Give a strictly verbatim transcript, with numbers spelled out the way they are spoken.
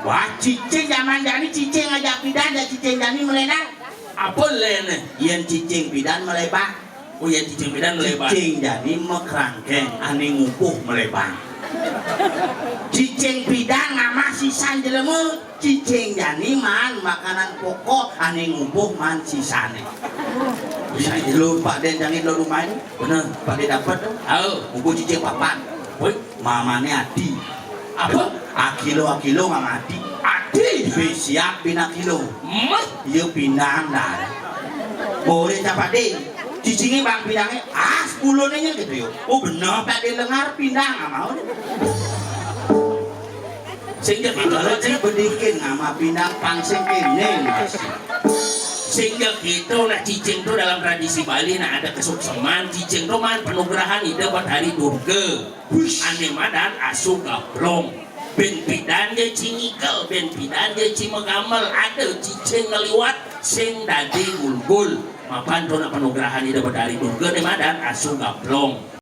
Wah, cicing jaman jani, cicing ajak pidan, ya cicing jani melena. Apa lene? Yén cicing pidan melebang. Oh ya, cicing pidan melebang. Cicing jani makrangkeng, ané ngupuh melebang. Cicing pidan ngamah sisan jelema, cicing jani maan makanan pokok, ané ngupuh maan sisané. Bisa lu Pak Dén jangin lo rumah ini? Bener, Pak Dén dapat tuh. Oh, ngupuh cicing papan. Woi, mamané adi. Apa? Akilo-akilo ngamah adi. Adi? Bé siap pina kilo. Mah? Iya pindang dah. Boleh capade. Cicingé bang pindangé, as buluné gitu yo. Oh bener tadi lengar pindang ngamah. Sehingga kita Kalau cik bedikin ngamah pindang pang sing kéné masih. Sehingga kita nah cicing tuh dalam tradisi Bali nah ada kesukseman cicing tuh man penugrahan Ida Betari Durga. Ané madan asu gaplong. Bén pidan ja cingigel, bén pidan ja cimegamel, ada cicing ngaliwat, sing dadi gulgul. Mapan to nak panugrahan Ida Betari Durga né madan asu gaplong.